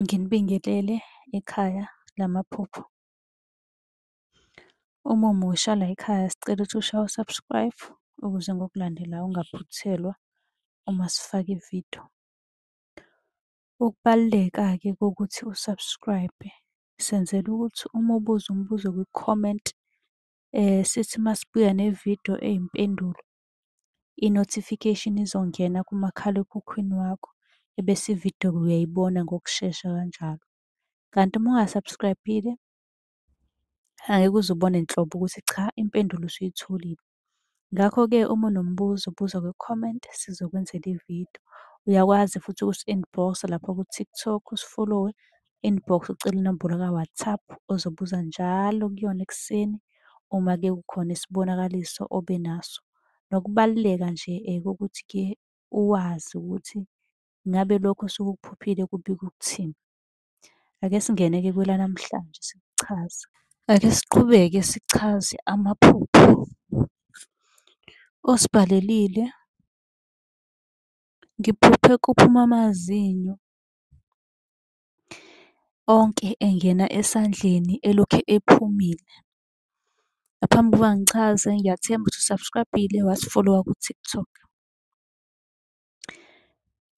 Nginibingelele ekhaya lamaphupho. Uma umusha layikhaya sicela ukuthi ushaye u-subscribe ukuze ngokulandelayo ungaphuthelwa uma sifaka ividiyo. Ukubaluleka-ke kokuthi u-subscribe-e, senzela ukuthi uma ubuza umbuzo kwi-comment, sithi uma sibuya nevidiyo eyimpendulo, i-notification izongena kumakhalekhukhwini wakho, ebese ividiyo-ke uyayibona ngokushesha kanjalo. Kanti uma unga-subscribe-ile, angeke uze ubone nhlobo ukuthi cha impendulo usuyitholile. Ngakho-ke uma unombuzo buza kwi-comment sizokwenzela ividiyo. Uyakwazi futhi ukusi-inbox-a lapha ku-TikTok usifolowe, inbox ucele inombolo ka-WhatsApp ozobuza njalo kuyona ekuseni uma-ke kukhona isibonakaliso obe naso. Nokubaluleka nje kokuthi-ke uwazi ukuthi ngabe lokhu osuke ukuphuphile kubika ukuthini. Ake singene-ke kwelanamhlanje sikuchaze. Ake siqhubeke sichaze amaphupho. Osibhalelile, ngiphuphe kuphuma amazinyo onke engena esandleni elokhu ephumile. Ngaphambi kokuba ngichaze, ngiyathemba ukuthi u-subscribe-ile wasifolowa ku-TikTok.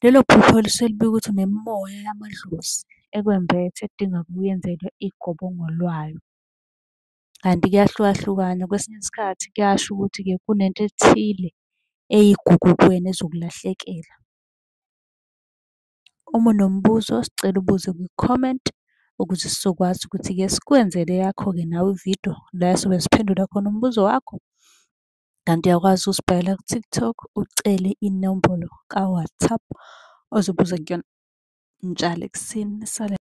Lelo phupho lisuke libika ukuthi unemimoya yamadlozi ekwembethe edinga ukuyenzelwa igobongo lwayo. Kanti kuyahlukahlukana, kwesinye isikhathi kuyasho ukuthi-ke kunento ethile eyigugu kuwena ezokulahlekela. Uma unombuzo, sicela ubuze kwi-comment ukuze sizokwazi ukuthi-ke sikwenzele eyakho-ke nawe ividiyo la esobe siphendula khona umbuzo wakho. Kanti uyakwazi ukusibhalela ku-TikTok ucele inombolo ka-WhatsApp ozobuza kuyona njalo ekuseni. Nisale.